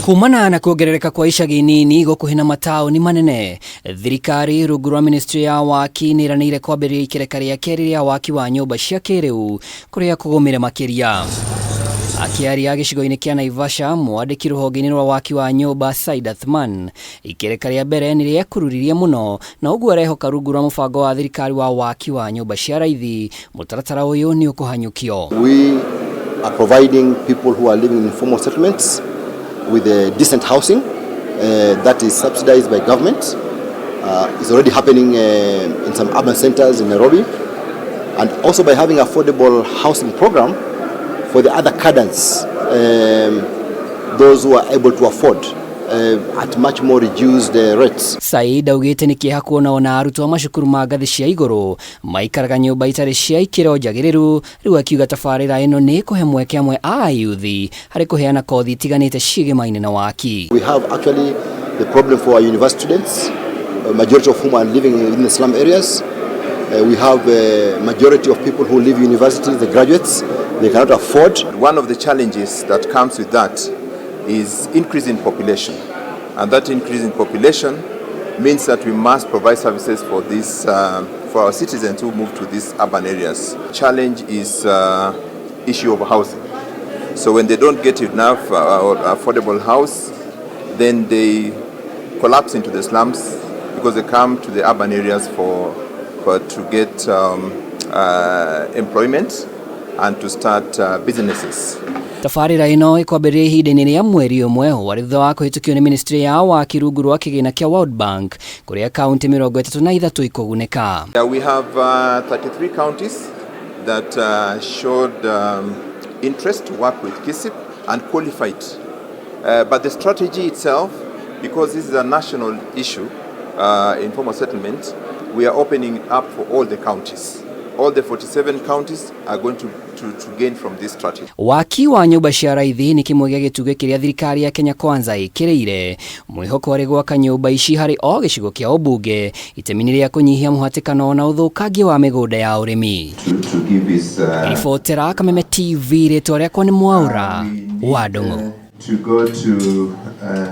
Kumana na kuongerereka kwa icagi nini gũkuhĩ na mataũni manene, thirikari rungu rwa ministry ya waki nĩ ĩranĩire kwambĩrĩria ikereka rĩa kerĩ rĩa waki wa nyũmba cia kĩrĩu kũrĩa kũgũmĩre makĩria. Akĩaria gĩcigo-inĩ kĩa Naivasha, mwandĩki rũhonge-inĩ rwa waki wa nyũmba Said Athman, ikereka rĩa mbere nĩ rĩekururirie mũno na ũguo arehoka rungu rwa mũbango wa thirikari wa waki wa nyũmba cia raithi mũtaratara ũyũ nĩ ũkũhanyũkio. We are providing people who are living in informal settlements with a decent housing that is subsidized by government. It's already happening in some urban centers in Nairobi. And also by having affordable housing program for the other cadres, those who are able to afford at much more reduced rates. Said augĩte nĩ kĩeha kuona ona arutwo a macukuru ma ngathĩ cia igũrũ maikaraga nyũmba itarĩ cia ikĩro njagĩrĩru. Rĩu akiuga tabarĩra ĩno nĩ ĩkũhe mweke amwe a ayuthi harĩ kũheana kothi itiganĩte ciĩgĩmaine na waki. We have actually the problem for our university students, a majority of whom are living in the slum areas. We have a majority of people who leave university, the graduates, they cannot afford. One of the challenges that comes with that is increase in population. And that increase in population means that we must provide services for our citizens who move to these urban areas. Challenge is issue of housing. So when they don't get enough affordable house, then they collapse into the slums because they come to the urban areas for to get employment and to start businesses. Tabarĩra ĩno ĩkwambĩrĩria ihinda-inĩ rĩa mweri ũmwe warĩ thutha wa kũhĩtũkio nĩ ministry ya waki rungu rwa kĩgĩna kĩa World Bank, kũrĩa kaunti 33 ikũgunĩka. We have 33 counties that showed interest to work with KISIP and qualified. But the strategy itself, because this is a national issue, informal settlement, we are opening up for all the counties. All the 47 counties are going to gain from this strategy. Waki wa nyũmba cia raithi nĩ kĩmwe gĩa gĩtugĩ kĩrĩa thirikari ya Kenya Kwanza ĩkĩrĩire, mwĩhoko arĩ gwaka nyũmba ici harĩ o gĩcigo kĩa ũmbunge, itemi-inĩ rĩa kũnyihia mũhatĩkano na ũthũkangia wa mĩgũnda ya ũrĩmi. To give his Ribotera Kameme TV, rĩtwa rĩakwa nĩ Mwaũra wa Ndung'u. To go to